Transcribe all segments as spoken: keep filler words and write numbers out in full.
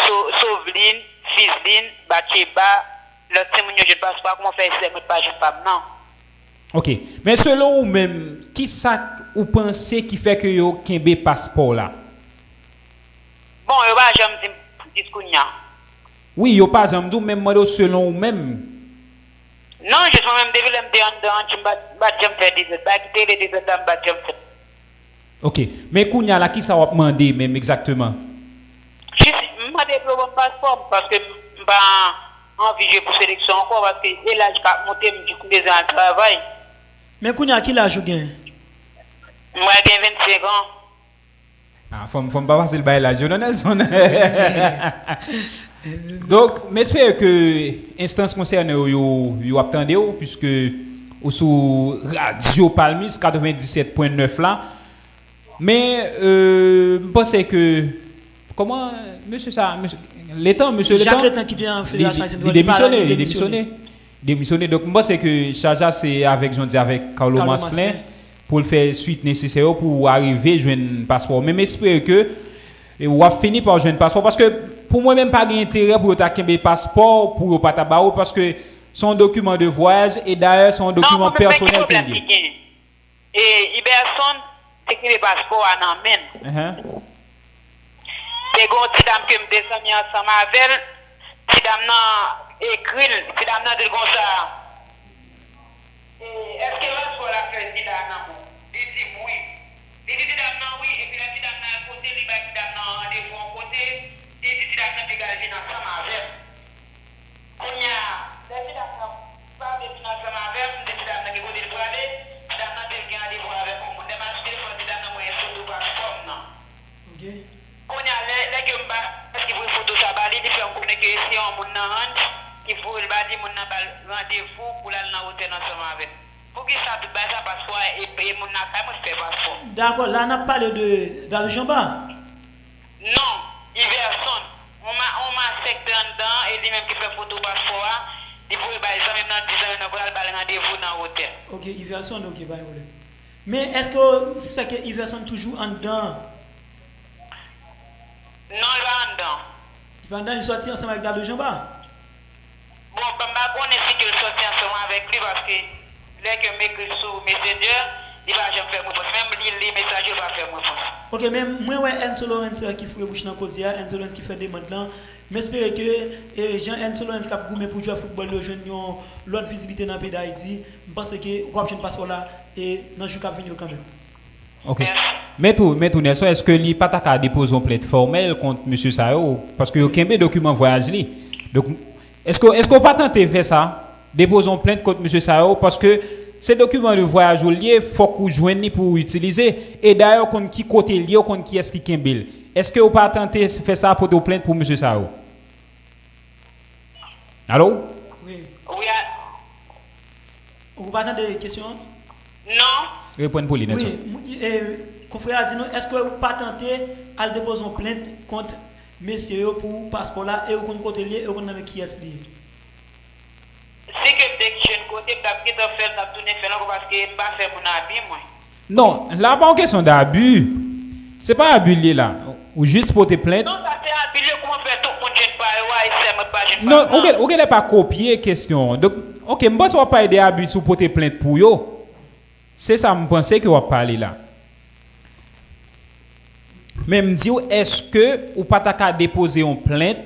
So- Sovlin, Fizlin, Batcheba, lòt timoun yo jwenn paspò a, kòman fè Esther mwen pa jwenn pa m nan? Ok. Men selon ou menm, ki sa k ou panse ki fè ke yo kenbe paspò w la? Bon, yo pa janm di m jis kounye a. Wi, yo pa janm di w, men m mande w selon ou menm. Non, jis mwen menm, depi lè m te anndan an, m pa t, m pa t janm fè dezòd. Bagay ki te rele dezòd la, m pa t janm fè. Ok. Men kounye a la, ki sa w ap mande menm egzakteman? Jis, m mande pou yo ban m paspò m, paske m pa anvi jwe pou seleksyon ankò, paske e laj k ap monte m, jis m bezwen al travay. Men kounye a, ki laj ou gen? M pral gen vennsenk an. Ah, fò m, fò m pa pase l bay laj yo, non, Nelson? Donk, m espere ke enstans konsène yo, yo, yo ap tande w, piske ou sou Radyo Palmis katrevenndisèt pwen nèf la. Men, euh, m panse ke, kòman, mesye sa, mesye, Letan, mesye Letan, Jacques Letan ki te nan Federasyon Ayisyèn de Vòlè, li pa la, li demisyone. Demisyone. Demisyone. Donk, m panse ke chaj la se avèk, jan w di, avèk Carlo Marcelin pou l fè swit nesesè yo pou w arive jwenn paspò. Men m espere ke, e, w ap fini pa jwenn paspò. Paske pou mwen menm, pa gen enterè pou yo ta kenbe paspò w, pou yo pa ta ba w, paske se yon dokiman de vwayaj, e dayè, se yon dokiman pèsonèl ke l ye. E Iberson te kenbe paspò a nan men l. Te gen yon ti dam ke m te zanmi ansanm avè l. Ti dam nan ekri l. Ti dam nan di l konsa, e, èske paspò w la fè sida nan men w? Li di m wi. Li di ti dam nan wi, epi lè ti dam nan al kote l, li bay ti dam nan randevou yon kote, li di ti dam nan piga l vin ansanm avè m. Kounye a, lè ti dam nan pa vle vin ansanm avè m, m di ti dam nan ki kote l prale, ti dam nan di l gen randevou avèk yon moun. Lè m al sou telefòn ti dam nan, m wè foto paspò m nan. Ok. Kounye a, lè, lè ke m pa, ki voye foto sa ba li, li fè m konnen ke se yon moun nan Ranch ki voye l ba li, moun nan ba l randevou pou l al nan otèl ansanm avè l. Poukisa tout bagay sa, paspò a, e, e moun nan kay mwen fè paspò? Dakò, la n ap pale de Dadou Janba? Non, Iverson. On ma, on masèk te anndan an, e li menm ki fè foto paspò a, li voye bay zanmi m nan, di zanmi m nan pou l al ba l randevou nan otèl. Ok, Iverson, ok, pa gen pwoblèm. Men èske w sispèk ke Iverson toujou anndan an? Non, li pa anndan. Li pa anndan, li sòti ansanm avèk Dadou Janba? Bon, m pa konnen si ke l sòti ansanm avèk li, paske lè ke m ekri sou Messenger, li pa janm fè m repons. Menm li li mesaj yo, li pa fè m repons. Ok, men mwen wè Enzo Lawrence ki foure bouch nan koze a, Enzo Lawrence ki fè demann lan. M espere ke, e, jan Enzo Lawrence k ap goumen pou jwè foutbòl yo jwenn yon lòt vizibilite nan peyi Dayiti, m panse ke w ap jwenn paspò la, e, nan jou k ap vini yo kanmenm. Ok. Men tou, men tou, Nelson, èske li pa ta ka depoze yon plent fòmèl kont mesye sa yo? Paske yo kenbe dokiman vwayaj li. Donk, èske, èske w pa tante fè sa? Depoze yon plent kont mesye sa yo? Paske se dokiman de vwayaj ou l ye, fòk ou jwenn li pou w itilize. E dayè, w konn ki kote l ye, w konn kiyès ki kenbe l. Èske w pa tante fè sa, pote yon plent pou mesye sa yo? Alo? Wi. Wi, a- Ou pa tande kesyon an? Non. Reprann pou li, Nelson. Wi, m- e, konfrè a di nou, èske ou pa tante al depoze yon plent kont mesye yo pou paspò la, e ou konn kote l ye, e ou konn nan men kiyès li ye? Si ke m te jwenn kote, m t ap gentan fè l, m t ap tounen fè l ankò, paske m pa fè moun abi, mwen. Non, la pa yon kesyon dabi. Se pa abi l ye la. Ou jis pote plent. Non, sa se abi l ye, kòman fè tout moun jwenn pa yo a, e sèlman pa jwenn pa m nan? Non, ou gen, ou genlè pa kopye kesyon an. Donk, ok, m panse w ap pale de abi si w pote plent pou yo. Se sa m panse ke w ap pale la. Men m di w, èske ou pa ta ka depoze yon plent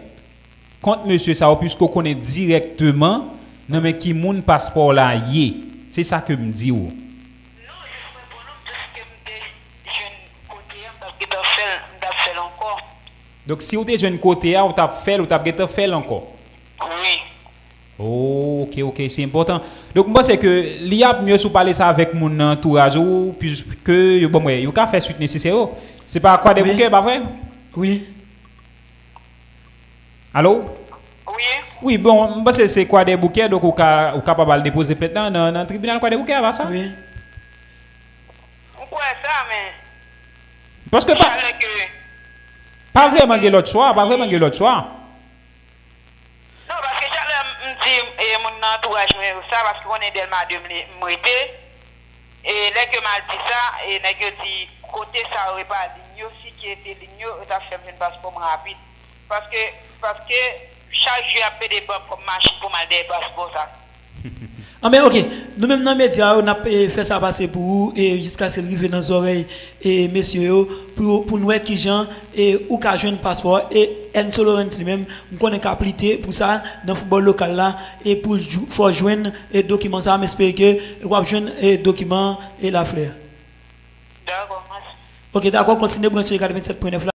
kont mesye sa yo, piske w konnen dirèkteman nan men ki moun paspò w la ye? Se sa ke m di w. Non, jis reponn ou, m jis ke m te jwenn kote a, m t ap gentan fè l, m t ap fè l ankò. Donk, si w te jwenn kote a, ou t ap fè l, ou t ap gentan fè l ankò? Wi. Oh, ok, ok, se enpòtan. Donk, m panse ke li ap mye si w pale sa avèk moun nan antouraj ou, piske yo, bon, mwen, yo ka fè swit nesesè yo. Se pa Kwadèboukè, pa vre? Wi. Alo? Wi. Wi, bon, m panse se Kwadèboukè, donk ou ka, ou kapab al depoze plent nan, nan, nan tribinal Kwadèboukè, pa sa? Wi. M kwè sa, men. Paske pa, pa vrèman gen lòt chwa, pa vrèman gen lòt chwa. Non, paske chak lè m, m di, e, moun nan antouraj mwen yo sa, paske konnen Dèlma de m li, m rete. E lè ke m al di sa, e nèg yo di, kote sa yo, e pa liy yo, si ke te liy yo, yo t ap fè m jwenn paspò m rapid. Paske, paske chak jou y ap pede ban m kòb machin pou m al dèyè paspò sa. Anben, ok. Nou menm nan medya yo, n ap eh, fè sa pase pou ou e jiskaske l rive nan zòrèy e mesye yo pou, pou n wè kijan e ou ka jwenn paspò a. E Enzo Lawrence li menm, m konnen k ap lite pou sa nan foutbòl lokal la e pou l jou- fè w jwenn e dokiman sa a. M espere ke w ap jwenn e dokiman e laflè. Dakò, mèsi. Ok, dakò, kontinye branche katrevennsèt pwen nèf la.